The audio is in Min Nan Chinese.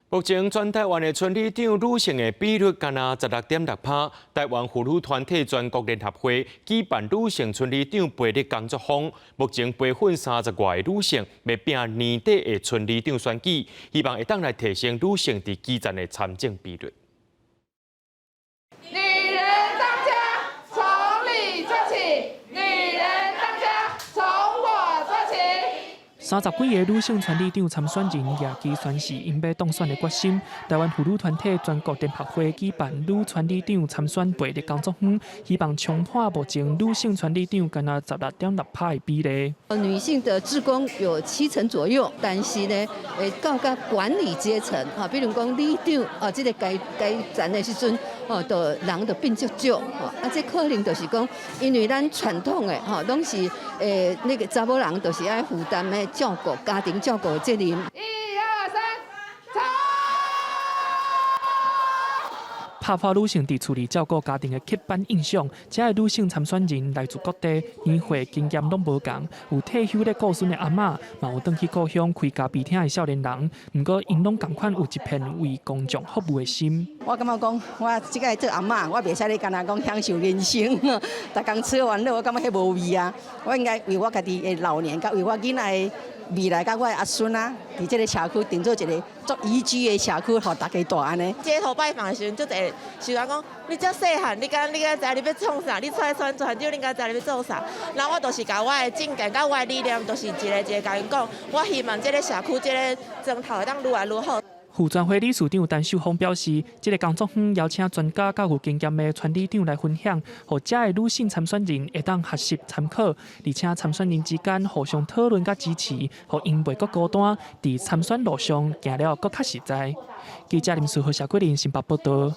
目前全台灣的村里長女性的比率干焦16.6%。台灣婦女團體全國聯合會舉辦女性村里長培育工作坊，目前培訓30外个女性，欲拚年底的村里長選舉，希望會當來提升女性佇基層的參政比率。女人當家，從你做起；女人當家，從我做起。30幾个女性村里長參選人舉旗宣示𪜶欲當選的決心。台灣婦女團體全國聯合會舉辦女村里長參選培育工作坊，希望衝破目前女性村里長干焦16.6%的比例。女性的志工有7成左右，但是呢，到佮管理階層，哈，比如講里長啊，這个階階層的時陣，哦，就人就變足少，啊，這可能就是講，因為咱傳統的，吼，攏是那个查某人就是愛負擔的照顧家庭照顧的責任。一二三，衝！拍破女性佇厝裡照顧家庭的刻板印象，遮个女性參選人來自各地，年歲經驗攏無仝，有退休咧顧孫的阿嬤，嘛有轉去故鄉開咖啡廳的少年人。毋過，𪜶攏仝款有一片為公眾服務的心。我感覺講，我這个做阿嬤，我袂使咧干焦講享受人生，逐工吃喝玩樂，我感覺彼無味啊。我應該為我家己的老年，佮為我囡仔的未來，佮我的阿孫啊，佇這个社區定做一个足宜居的社區，予大家蹛按呢。街頭拜訪的時陣，足濟想講，你遮細漢，你敢知你欲創啥？你出來選村長，你敢知你欲做啥？然後我就是共我的政見、佮我的理念，就是一个一个共𪜶講。我希望這个社區、這个莊頭會當愈來愈好。婦專會理事長陳秀芳表示，這个工作坊邀請專家佮有經驗的村里長來分享，予遮个女性參選人會當學習參考，而且參選人之間互相討論佮支持，予𪜶袂閣孤單，佇參選路上行了閣較實在。記者林書豪、謝桂林新北報道。